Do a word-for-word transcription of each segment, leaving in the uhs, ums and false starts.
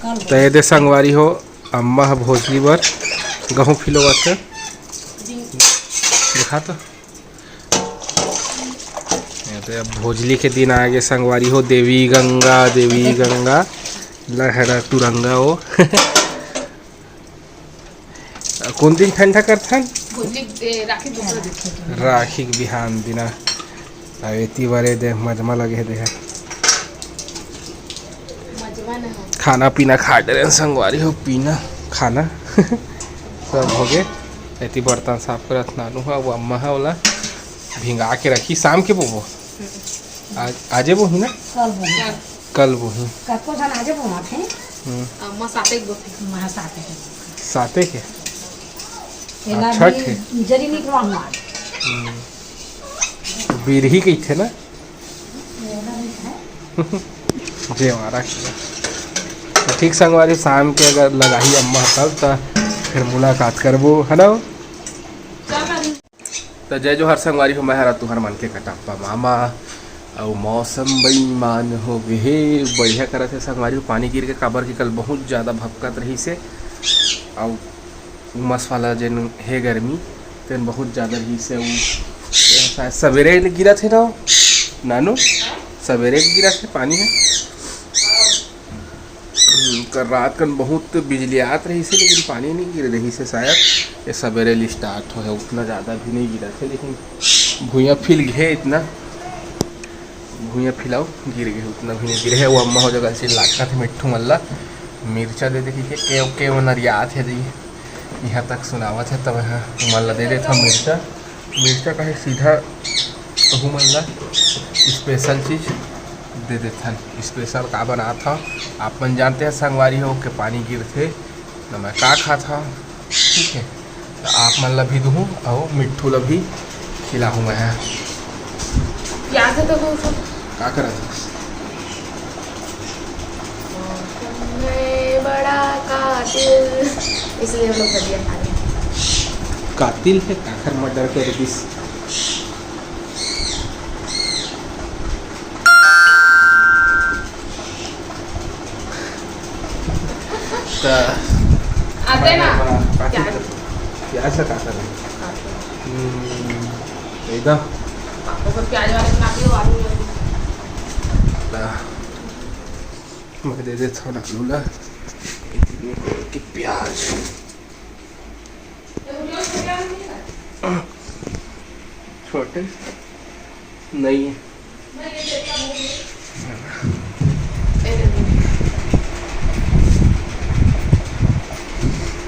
त ये दे संगवारी हो, अम्मा ह भोजली बर गहूँ फिलोवत हे। देखा तो, ये दे अब भोजली के दिन आगे संगवारी हो। देवी गंगा, देवी गंगा, लहरा तुरंगा ओ। कौन दिन ठंडा करथन? भोजली, ए, राखी दूसरा दिन। राखी के बिहान दिना। अब एती बरे दे मजमा लगे हे, देख। मजमा न हो। खाना पीना खा डरे संगवारी हो, पीना खाना सब हो गे। एती बर्तन साफ करत नानू हा, वो अम्मा हा, ओला भिंगा के रखी, शाम के बोबो। आज, आजे बोही ना? कल बोही। कल बोही। कतको झन आजे बोही। हम्म। अम्मा साते के बोथे। अम्मा साते के। साते के? एला हाँ, छठ भी है। जरी निकलवा हुआ। हम्म। बिरही कहिथे ना? जे हमारा। तो ठीक संगवारी, शाम के अगर लगाही अम्मा तब त फिर मुलाकात करबो, है ना? त जय जोहार संगवारी हो, मैं हरा तुहर मन के कटप्पा मामा। अउ मौसम बेईमान हो गे हे, बढ़िया करत हे संगवारी हो। पानी गिर के, काबर कि कल बहुत ज़्यादा भपकत रहिस हे, अउ उमस वाला जेन हे गर्मी, तेन बहुत ज़्यादा रहिस हे। उ शायद सवेरे ले गिरत हे ना, नानू? सवेरे गिरत हे पानी ह। हम्म, कल रात कन बहुत बिजली आत रहिस हे, लेकिन पानी नहीं गिर रहिस हे शायद। ये सवेरे ले start होय हे, उतना ज़्यादा भी नहीं गिरत हे, लेकिन भुइयां फिल गे हे इतना, भुइयां फिलाओ गिर गे हे, उतना भी नहीं गिरे हे। वो अम्मा हो जगह से लाखत हे मिट्ठू मल्ला मिर्चा दे दे के, के, के वो नरियात हे जी। यहाँ तक सुनावत हे, तब यहाँ मल्ला दे देत हे मिर्चा। मिर्चा कहे सीधा कहूँ मन ला special चीज दे देथन। Special का बनात हव, आप मन जानते हैं संगवारी हो के पानी गिरथे न मैं का खात हव, ठीक है, तो आप मन ला भी दूहूँ अउ मिट्ठू ला भी खिलाहूँ मैं ह। प्याज है तो वो सब। का करत हस? मैं बड़ा कातिल, इसलिए हम लोग भजिया खा रहे हैं। कातिल है, काखर murder कर दिस। त आते ना। प्याज। प्याज का का करना? हम्म, एकदम। पापड़ पर प्याज वाले बना दियो, आलू वाले। त मैं दे देत हव आलू ला। कि प्याज। छोटे नहीं है।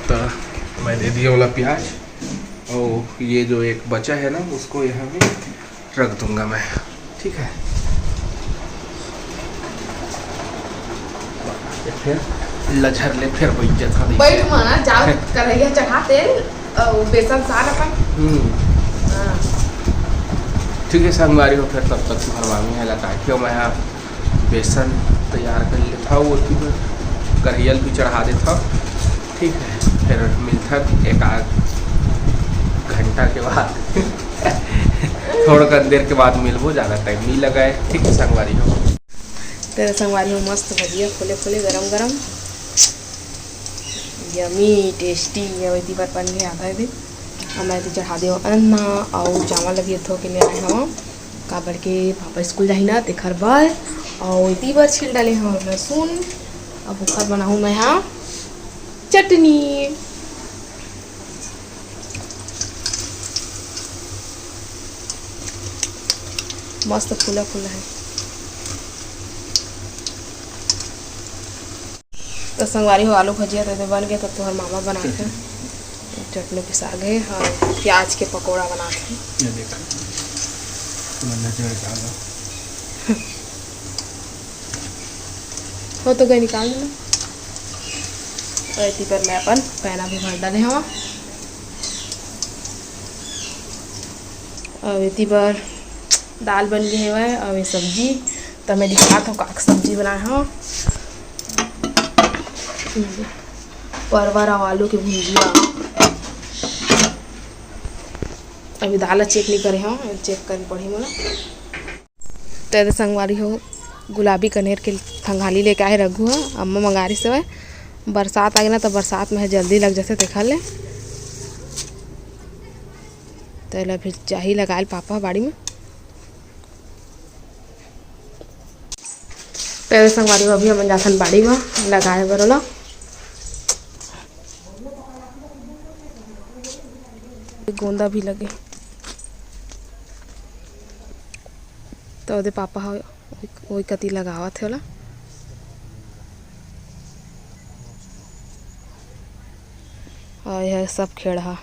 तो मैं दे दिया वाला प्याज, और ये जो एक बचा है ना, उसको यहाँ में रख दूंगा मैं, ठीक है। फिर लझर ले, फिर बैठ जाता। बैठ माना, जाओ, कढ़ैया चढ़ा तेल, अउ बेसन सान अपन। हम्म। हाँ। ठीक है संगवारी हो, फिर तब तक तुम्हार मामी है लगा के मैं यहाँ बेसन तैयार कर लेता हूँ, ओती बर कढ़ैया ल भी चढ़ा देता हूँ। ठीक है, फिर मिलता एक आध घंटा के बाद। थोड़ा कन देर के बाद मिलबो, ज़्यादा टाइम नहीं लगा है। ठीक है संगवारी हो। तेरे संगवारी हो, मस्त भजिया फूले फूले गरम गरम, yummy tasty। ये वही बार बन गया आधा दिन। अब मैं तो चढ़ा दे अन्ना अउ चावल अभी थो के ले आए हव, काबर के पापा स्कूल जाही ना तेखर बर। अउ इती बर छील डाले हव लहसुन। अब ओखर बनाहूँ मैं हा चटनी। मस्त फूला फूला है। तो संगवारी हो, आलू भजिया तो बन गया, तब तुहर मामा बनाथे। चटनी पिसा गए, हाँ, प्याज के पकौड़ा बनाथे। ये देखा, तुम्हें नजर डाला। हो तो गए, निकाल देना। और इतनी पर मैं अपन पैना भी भर डाले हवा। अब इतनी बार दाल बन गई है, अब ये सब्जी, तो मैं दिखात हूँ का सब्जी बनाए हूँ। परवर और आलू की भुजिया। अभी दाल चेक नहीं करे हूँ, चेक करनी पड़ी मोला। तो ये संगवारी हो, गुलाबी कनेर के थंगाली लेके आए रघु ह, अम्मा मंगारिस हवय। बरसात आगे ना, त बरसात में जल्दी लग जाथे, तेखर ले। त एला भी चाही लगाए ल पापा ह बाड़ी में। त संगवारी हो, अभी हमन जाथन बाड़ी में लगाए बर ओला। गोंदा भी लगे, त ओदे पापा ह ओही कती लगावत हे ओला। अउ एह सब खेड़हा,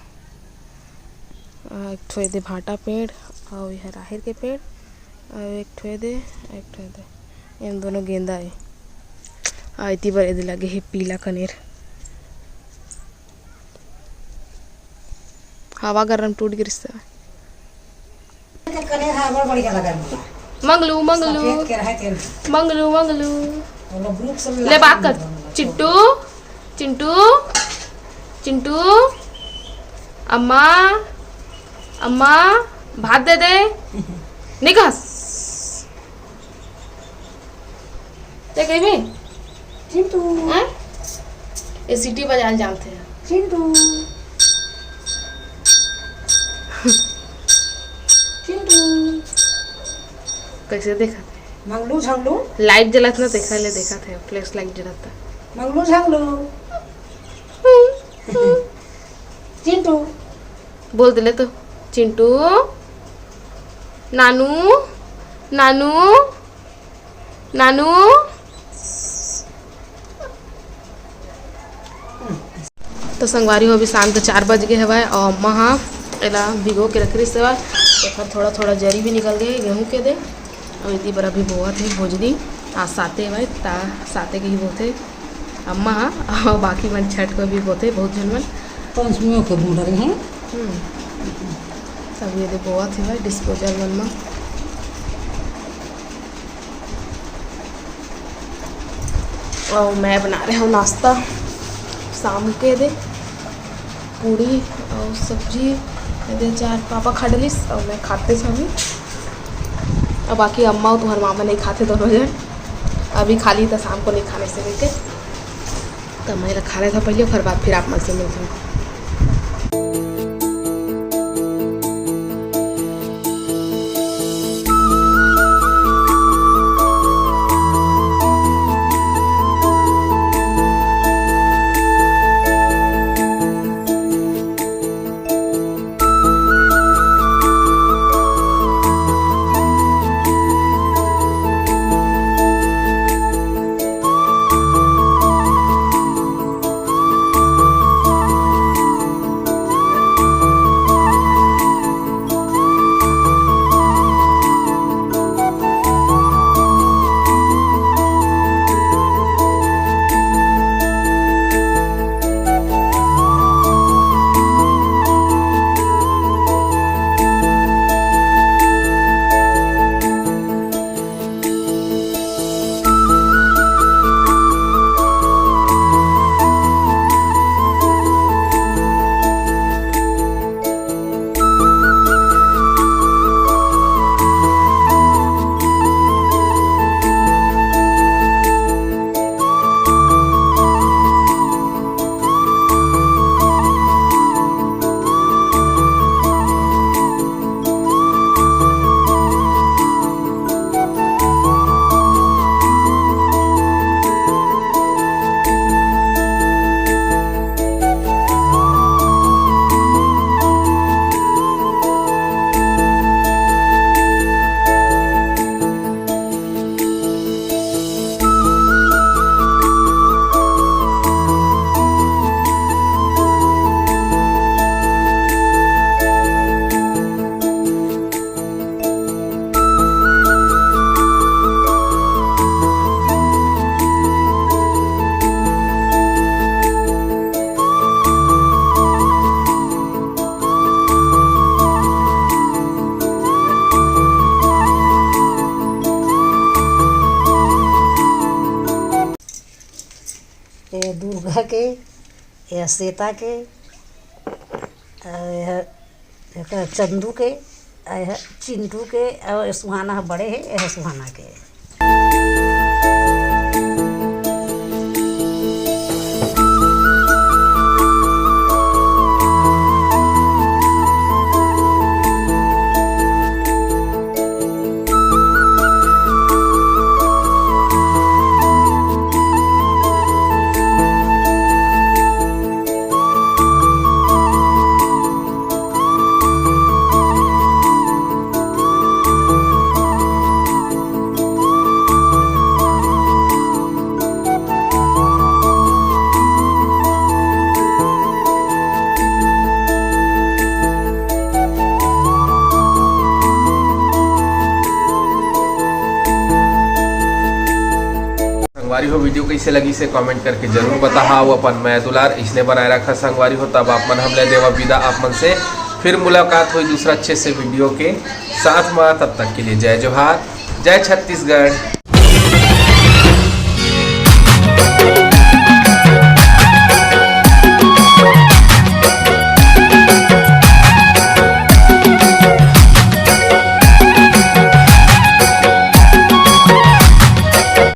अउ एक ठो एदे भांटा पेड़, अउ एह राहेर के पेड़, अउ एक ठो एदे, एक ठो एदे, एम दोनों गेंदा ए। अउ एती बर एदे लगे हे पीला कनेर। हवा गरम टूट गिरिस त। मंगलू, मंगलू, मंगलू, मंगलू। ले बात कर। चिंटू, चिंटू, चिंटू, अम्मा, अम्मा, भात दे दे। निकास। ते कहिबे? चिंटू। हैं? ए सीटी बजाल जानथे। चिंटू। चिंटू। कइसे देखत हे? मंगलू झंगलू। लाइट जलत ना, तेखर ले देखत हे, फ्लैश लाइट जलत हे। मंगलू झंगलू। चिंटू। बोल दे ले तो। चिंटू। नानू। नानू। नानू। तो संगवारी हो, अभी शाम के चार बज गे हवय अउ अम्मा ह एला भिगो के रख रिस हवय। एखर थोड़ा थोड़ा जरी भी निकल गे गेहूं के दे। अउ एती बर अभी बोवत हे भोजनी। आज साते हवय, ता साते के ही बोथे अम्मा ह, अउ बाकी मन छठ को भी बोथे, बहुत झन मन। पंचमियों के बूंद रहे हैं। हम्म। तब ये दे बोवत हवय डिस्पोजल मन म। अउ मैं बना रहे हूँ नाश्ता शाम के दे, पूड़ी अउ सब्जी। एदे चार पापा खा डलिस अउ मैं खाते हूँ अभी। अउ बाकी अम्मा अउ तुम्हार मामा नहीं खाते दोनों जन, अभी खा ली तो शाम को नहीं खाने से लेके। तो मैं एला खा लेता पहले, ओकर बाद फिर आप मन से मिलते हैं। ये दुर्गा के, ये सीता के, अउ ये, ये चंदू के, अउ ये चिंटू के, अउ ये सुहाना ह बड़े हे, ये सुहाना के। कइसे लगिस हे comment करके जरूर बताहा। अउ अपन मया दुलार इसने बनाए रखा संगवारी हो। तब आप मन हमला देवा विदा आप मन से, फिर मुलाकात होई दूसरा अच्छे से video के साथ मा। तब तक के लिए जय जोहार, जय छत्तीसगढ़।